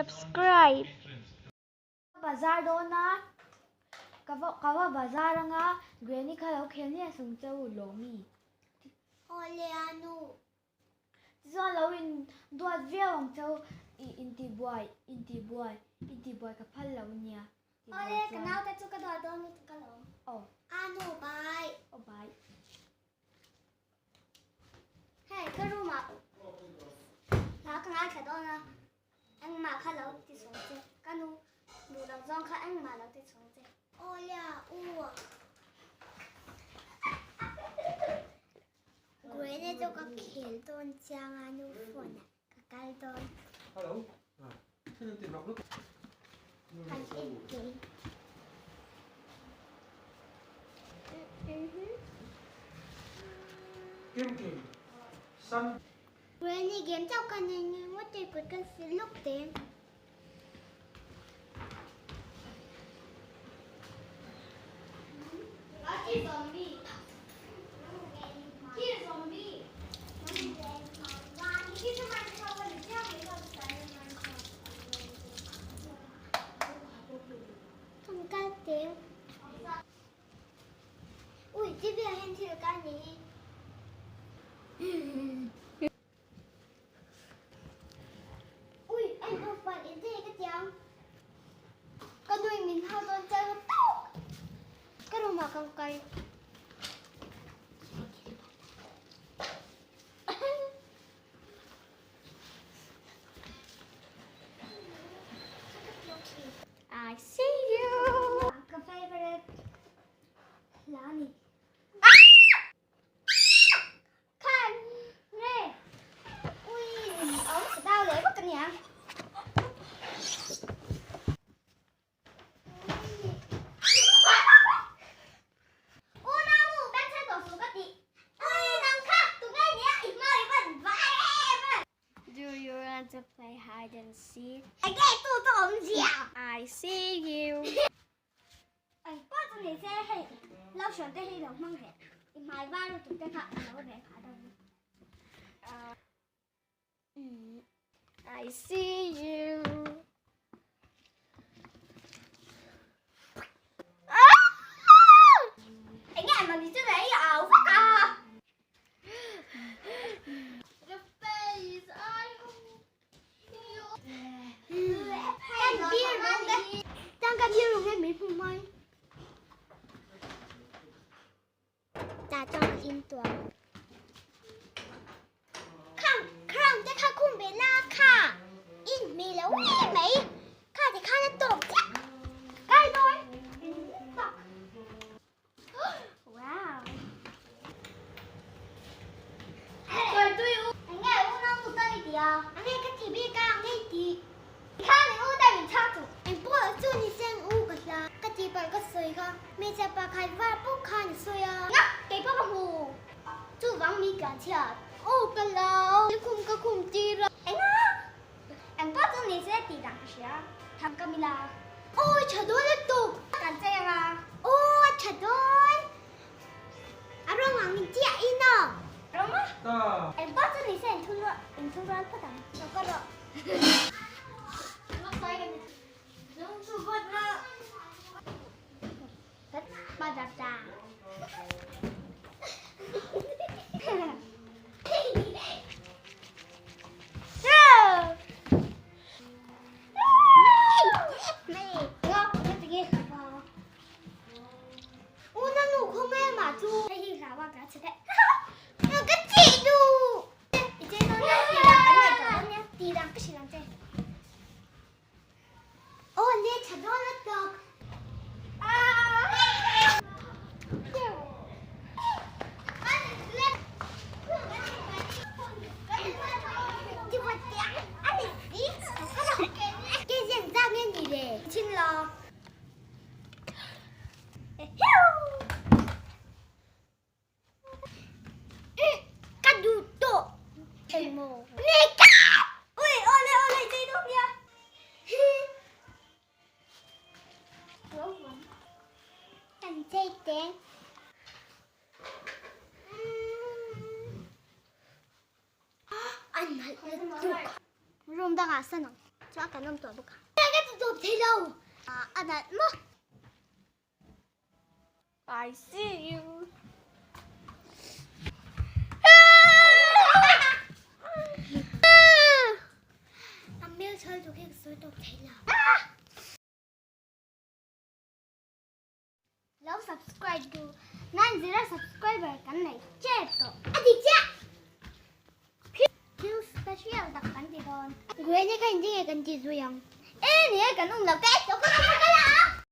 Subscribe. Ka bazar dawn a, ka va ka va bazar anga Granny kha lo khel nia sung che u Lawmi. Awle a nu. Tichuan lo in duat viau ang che u i intihbuai intihbuai intihbuai ka phal lo nia. Awle ka naute chu ka duat dawn lutuk alawm. Aw. A nu bye. Aw bye. Hei ka room ah hla ka ngaithla dawn a engmah kha lo ti sawi che ka nu duh loh zawng kha engmah lo ti sawi che. Awle a u. Granny chu ka khel dawn chiang a nu phone ah ka kal dawn. Kan en game. Granny game chauh ka nei nge ngawt tih kut ka si lawk teh. Ui, chi bia hian thil ka ni hi. Ui, en ho fan in te ka tiang. Ka nui min hau dawn chai ho tuk. Ka room ah kan kal. I see you. Ka favorite hla ni. Khan nge ui awm ka dau leh vak ania. U nau u beng chhe tawh suh ka ti. Ui nang kha tu nge nia i hma i van vai em a. Do you want to play hide and seek? Enge tu chu awm zia. I see you. Eng pawh chu ni se hei lotion te hi lo hmang ve i hmai var lutuk te kha a lo reh phah dawn I see you. Enge mami chu nei au vak a. The face I Kan beer rawng te tang ka beer rawng hi min hmu mai. Ta chuan ka hlim tuang. Khang crown te kha khum ve la kha in hmeh lo em mai kha ti khan a tawp chiah. Kai dawn. Wow. Enge unau nu ta i ti a? Enge ka ti bik a enge i ti? Kha ni u ta min chhak chu. Eng pawh chu ni sen u ka hla. Ka ti palh ka sawi kha. Hmeichhe pakhat var pawh khan i sawi a. Ngak kei pawh ka hmu. Chuvang mi tlan chhiat. Aw ka lo. Khum ka khum tir a. Enga? Eng pawh chu ni se tih dan ka hria. Tham ka mila. Aw tha dawn lutuk. Kan chei anga. Aw tha dawn. A rawng ang in chiah in aw. Rawng a? Eng pawh chu ni se in thu rual phawt ang. Lo ka rawh. Aw le tha dawn lutuk. Ka duh tawh engmaw? Ui awle awle chei dawn nia. Kan chei teng. An nalh lutuk. Room dangah san ang. Chuan kan awm tawh bawk a. Ka ti tawp thei lo. A nalh maw? I see you. A hmel chhal chu khi ka sawi tawp thei lo. Lo subscribe tu nan zira subscriber kan nei che tawh. A dik chiah! Thil special tak kan ti dawn. Granny kha engtin nge kan ti zui ang? E ni e kan um lo te. Lo kal lo kal.